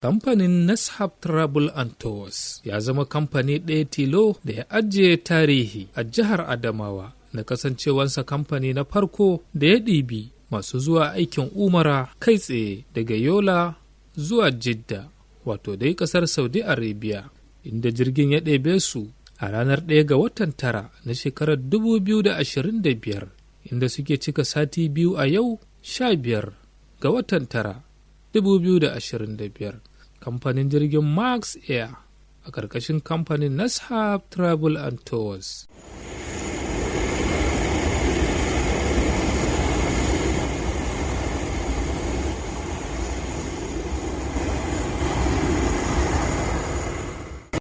Kamfanin Nashab Travel and Tours ya zama kamfani ɗaya tilo da ya ajiye tarihi a jihar Adamawa na kasancewansa kamfani na farko da ya ɗibi masu zuwa aikin umara kai tsaye daga Yola zuwa Jidda, wato dai ƙasar Saudi Arabia, inda jirgin ya ɗebe su a ranar 1 ga watan tara na shekarar 2025, inda suke cika sati 2 a yau 15 ga watan tara 2025. Kamfanin jirgin Max Air a ƙarƙashin kamfanin Nashab Travel and Tours.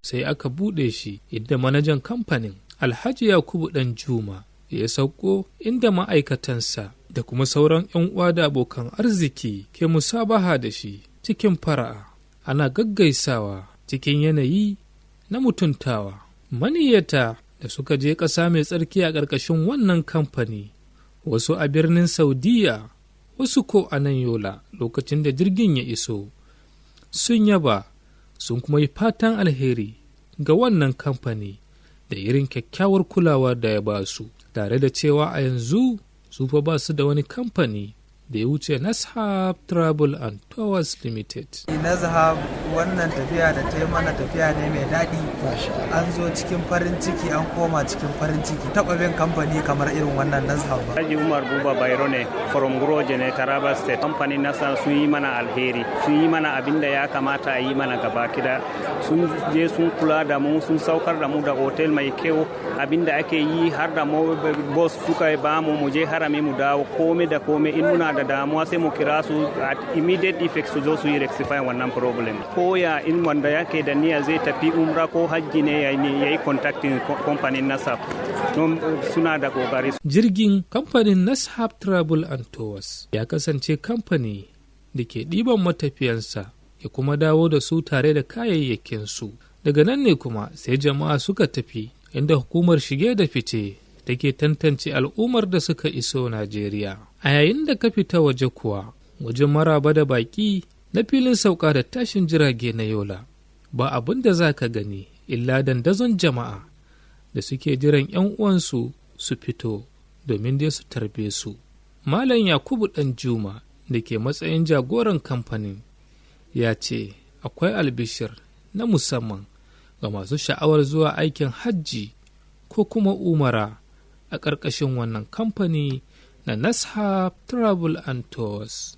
Sai aka buɗe shi inda manajan kamfanin, Alhaji Yakubu Ɗan Juma, ya sauko, inda ma'aikatansa da kuma sauran 'yan uwa da abokan arziki ke musabaha da shi cikin fara'a, ana gaggaisawa cikin yanayi na mutuntawa. Maniyyata da suka je ƙasa mai tsarki a ƙarƙashin wannan kamfani, wasu a birnin Saudiya, wasu ko a nan Yola lokacin da jirgin ya iso, sun yaba sun kuma yi fatan alheri ga wannan kamfani da irin kyakkyawar kulawa da ya ba su, tare da cewa a yanzu su fa ba su da wani kamfani da ya wuce Nashab Travel and Tours Limited. Nazhab, wannan tafiya da ta yi mana tafiya ne mai daɗi. An zo cikin farin ciki, an koma cikin farin ciki. Taɓa bin kamfani kamar irin wannan Nazhab ba. Haji Umar Buba Bairo ne from Guroje ne, Taraba State. Kamfanin Nasa sun yi mana alheri, sun yi mana abin da ya kamata a yi mana gaba kida. Sun je sun kula da mu, sun saukar da mu da hotel mai kyau, abin da ake yi har da bus suka ba mu mu je harami mu dawo, komai da komai. In muna da damuwa sai mu kira su, at immediate effect su zo su yi rectify wannan problem. Ko ya in wanda yake da niyya zai tafi umra ko hajji ne, ya yi contacting kamfanin Nasab don suna da kokari. Jirgin kamfanin Nashab Travel and Tours ya kasance kamfani da ke ɗiban matafiyansa ya kuma dawo da su tare da kayayyakinsu. Daga nan ne kuma sai jama'a suka tafi inda hukumar shige da fice take tantance al'ummar da suka iso Najeriya. A yayin da ka fita waje kuwa, wajen maraba da baƙi na filin sauka da tashin jirage na Yola, ba abin da za ka gani illa dandazon jama'a da suke jiran 'yan uwansu su fito domin dai su tarbe su. Malam Yakubu Ɗan Juma da ke matsayin jagoran kamfanin ya ce akwai albishir na musamman ga masu sha'awar zuwa aikin hajji ko kuma umara a ƙarƙashin wannan kamfani na Nashab Travel and Tours.